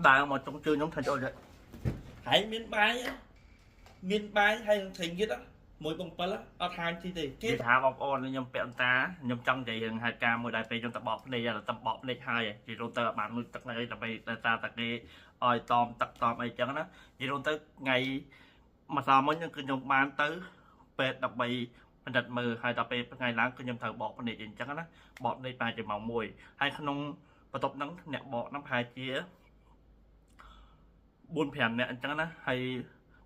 ដើរមកចុងជើងខ្ញុំថាចូលហើយមានបាយមានបាយហើយនឹងត្រីងៀតមួយបង7អត់ហាងទីទេគេថាបងប្អូនខ្ញុំពាក់តាខ្ញុំចង់និយាយរឿងហេតុការណ៍មួយដែលពេលខ្ញុំទៅបកភ្នែកទៅបកភ្នែកហើយនិយាយទៅបានលុយទឹកអីដើម្បីតែតាគេឲ្យតមទឹកតមអីចឹងណានិយាយទៅថ្ងៃម្សិលមិញគឺខ្ញុំបានទៅពេទ្យដើម្បីពិនិត្យមើលហើយដល់ពេលថ្ងៃឡើងគឺខ្ញុំត្រូវបកភ្នែកអីចឹងណាបកភ្នែកប្រហែលជាម៉ោង1ហើយក្នុងបន្ទប់ហ្នឹងអ្នកបកហ្នឹងប្រហែលជា4 5នាក់អញ្ចឹងណាហើយ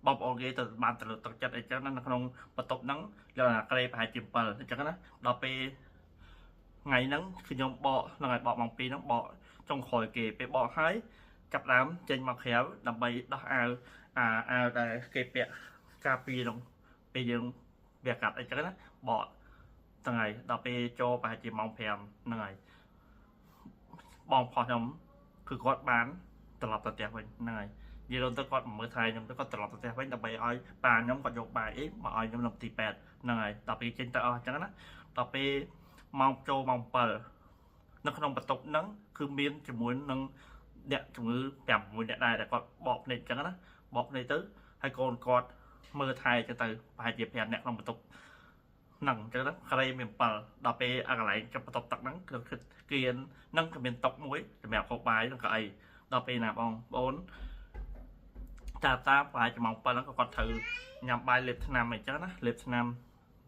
បងប្អូនគេទៅបានទៅទឹកចិត្តអីចឹងណានៅក្នុងបន្ទប់ហ្នឹងយកអាក្រេប្រហែលជា7អញ្ចឹងណាដល់ពេលថ្ងៃហ្នឹងខ្ញុំបកហ្នឹងហើយបកម៉ោង2ហ្នឹងបកចុងក្រោយគេពេលបកហើយចាប់ដើមចេញមកក្រៅដើម្បីដោះអាវអាវដែលគេពាក់ការពារហ្នឹងពេលយើងវាកាត់អីចឹងណាបកហ្នឹងហើយដល់ពេលចូលប្រហែលជាម៉ោង5ហ្នឹងហើយបងប្រុសខ្ញុំគឺគាត់បានត្រឡប់ទៅផ្ទះវិញហ្នឹងហើយនិយាយទៅគាត់មើលថែខ្ញុំទៅគាត់ត្រឡប់ទៅផ្ទះវិញដើម្បីឲ្យប៉ាខ្ញុំគាត់យកបាយអីមកឲ្យខ្ញុំនៅទីពេទ្យហ្នឹងហើយដល់ពេលចេញទៅអស់អញ្ចឹងណាដល់ពេលម៉ោងចូលម៉ោង7នៅក្នុងបន្ទប់ហ្នឹងគឺមានជាមួយនឹងអ្នកជំងឺ5 6អ្នកដែរដែលគាត់បកភ្នែកអញ្ចឹងណាបកភ្នែកទៅហើយកូនគាត់មើលថែអញ្ចឹងទៅប្រហែលជា5អ្នកក្នុងបន្ទប់ហ្នឹងអញ្ចឹងណាក្រេមាន7ដល់ពេលអាកន្លែងចាប់បន្ទប់ទឹកហ្នឹងគឺគៀនហ្នឹងក៏មានតុមួយសម្រាប់ហូបបាយហ្នឹងក៏អីដល់ពេលណាបងប្អូនតាតាប្រហែលជាម៉ោង7ហ្នឹងក៏គាត់ត្រូវញ៉ាំបាយលេបថ្នាំអីចឹងណាលេបថ្នាំ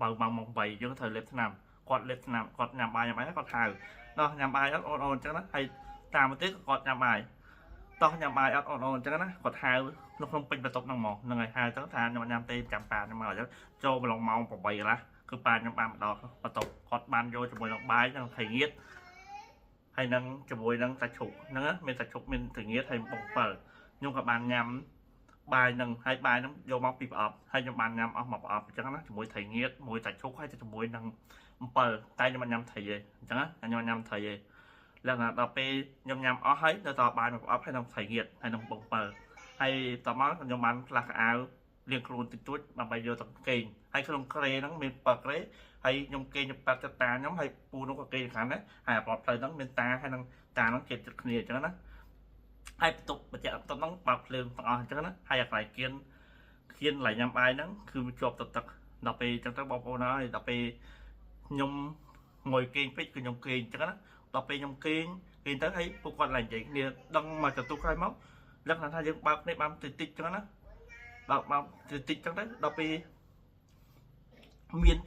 បើម៉ោង8យើងត្រូវលេបថ្នាំគាត់លេបថ្នាំគាត់ញ៉ាំបាយញ៉ាំអីគាត់ហៅដល់ញ៉ាំបាយអត់អូនអូនអញ្ចឹងណាហើយតាមមកទៀតគាត់ញ៉ាំបាយតោះញ៉ាំបាយអត់អូនអូនអញ្ចឹងណាគាត់ហៅនៅក្នុងពេញបន្ទប់ហ្នឹងមកហ្នឹងហើយហៅទៅថាខ្ញុំញ៉ាំទេចាំប៉ាខ្ញុំមកអញ្ចឹងចូលម្លងម៉ោង8កន្លះគឺប៉ាខ្ញុំបានមកដល់បន្ទប់គាត់បានយកជាមួយនឹងបាយនិងត្រីងៀតហើយនឹងជាមួយនឹងសាច់ជ្រូកហ្នឹងមានសាច់ជ្រូកមានត្រីងៀតហើយបំពិលខ្ញុំក៏បានញ៉ាំបាយនឹងហើយបាយនឹងយកមកពីប្រអប់ហើយខ្ញុំបានញ៉ាំអស់មកប្រអប់អញ្ចឹងណាជាមួយត្រីងៀតមួយសាច់ជ្រូកហើយជាមួយនឹងអំពិលតែខ្ញុំអត់ញ៉ាំត្រីទេអញ្ចឹងណាខ្ញុំញ៉ាំត្រីទេលក្ខណៈដល់ពេលខ្ញុំញ៉ាំអស់ហើយនៅតបាយមកប្រអប់ហើយនឹងត្រីងៀតហើយនឹងបំពិលហើយតមកខ្ញុំបានផ្លាស់ខោអាវលាងខ្លួនតិចតួចដើម្បីយកទៅគេងហើយក្នុងក្រេហ្នឹងមាន7ក្រេហើយខ្ញុំគេងប៉ាត់តាខ្ញុំហើយពូនោះក៏គេងខាងដែរហើយប្រអប់ផ្លូវហ្នឹងមានតាហើយនឹងតាហ្នឹងគេចិត្តគ្នាអញ្ចឹងណាហើយបន្ទប់បញ្ជាក់បន្ទប់ហ្នឹងបើកភ្លើងទាំងអស់អញ្ចឹងណាហើយអាកន្លែងគៀនកន្លែងញ៉ាំបាយហ្នឹងគឺវាជាប់ទឹកទឹកដល់ពេលអញ្ចឹងទៅបងប្អូនហើយដល់ពេលខ្ញុំងុយគេងពេកគឺខ្ញុំគេងអញ្ចឹងណាដល់ពេលខ្ញុំគេងទៅហើយពួកគាត់ឡើងនិយាយគ្នាដឹងមកចតុក្រោយមកលក្ខណៈថាយើងបើកនេះបានតិចតិចអញ្ចឹងណាបើកមកតិចតិចអញ្ចឹងទៅដល់ពេលមាន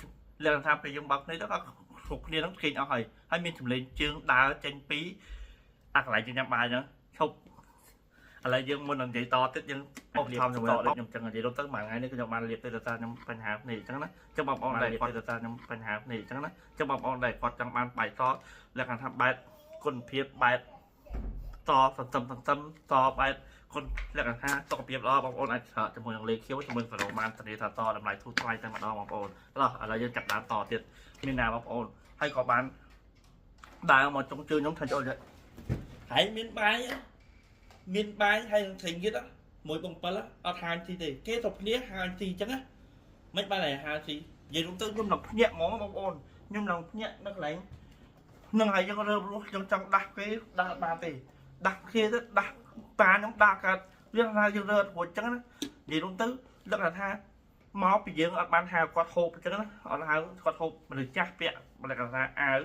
លក្ខណៈថាពេលយើងបើកនេះទៅក៏គ្រប់គ្នាហ្នឹងគេងអស់ហើយហើយមានចម្លេងជើងដើរចេញពីអាកន្លែងញ៉ាំបាយហ្នឹងឈប់ឥឡូវយើងមុននឹងនិយាយតទៀតយើងអបថំជាមួយខ្ញុំចឹងនិយាយទៅមួយថ្ងៃនេះខ្ញុំបានលាបទៅតាខ្ញុំបញ្ហានេះអញ្ចឹងណាចឹងបងប្អូនដែលគាត់ទៅតាខ្ញុំបញ្ហានេះអញ្ចឹងណាចឹងបងប្អូនដែលគាត់ចង់បានបាយតលក្ខណៈថាបែបគុណភាពបែបតសន្ទឹមសន្ទឹមតបែបគុណលក្ខណៈថាសុខភាពល្អបងប្អូនអាចច្រកជាមួយនឹងលេខខៀវជាមួយនឹងបានធានាថាតតម្លៃធូរថ្លៃតែម្ដងបងប្អូនឡោះឥឡូវយើងចាប់ដើមតទៀតមានណាបងប្អូនហើយក៏បានដើរមកចុងជើងខ្ញុំថាចូលហើយមានបាយមានបាយហើយនឹងត្រីងៀតមួយបង7អត់ហាងទីទេគេទៅគ្នាហាងទីអញ្ចឹងណាមិនបានតែហាងទីនិយាយទៅខ្ញុំនឹងភ្ញាក់ហ្មងបងប្អូនខ្ញុំនឹងភ្ញាក់នៅកន្លែងនឹងហើយយើងរើបរស់ខ្ញុំចង់ដាស់គេដាស់បានទេដាស់គេទៅដាស់ប៉ាខ្ញុំដាស់កើតវាថាយើងរើរួចអញ្ចឹងណានិយាយទៅលក្ខណៈថាមកពីយើងអត់បានហៅគាត់ហូបអញ្ចឹងណាអត់ហៅគាត់ហូបមនុស្សចាស់ពាក់លក្ខណៈថាអាវ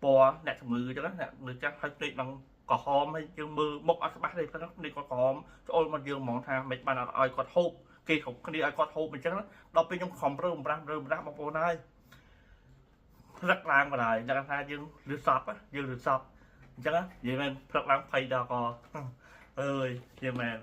ពណ៌អ្នកជំងឺអញ្ចឹងណាអ្នកមនុស្សចាស់ហើយភ្លេចដល់ក្រហមហើយយើងមើលមុខអត់ច្បាស់ទេប៉ុន្តែនេះគាត់ក្រហមច្អូលមកយើងហ្មងថាមិនបានអត់ឲ្យគាត់ហូបគេគ្រប់គ្នាឲ្យគាត់ហូបអញ្ចឹងដល់ពេលខ្ញុំខំរើបំរាស់រើបំរាស់បងប្អូនហើយព្រឹកឡើងបណ្ដោយដល់ថាយើងលឺសពយើងលឺសពអញ្ចឹងនិយាយមែនព្រឹកឡើងភ័យដល់កអើយនិយាយមែន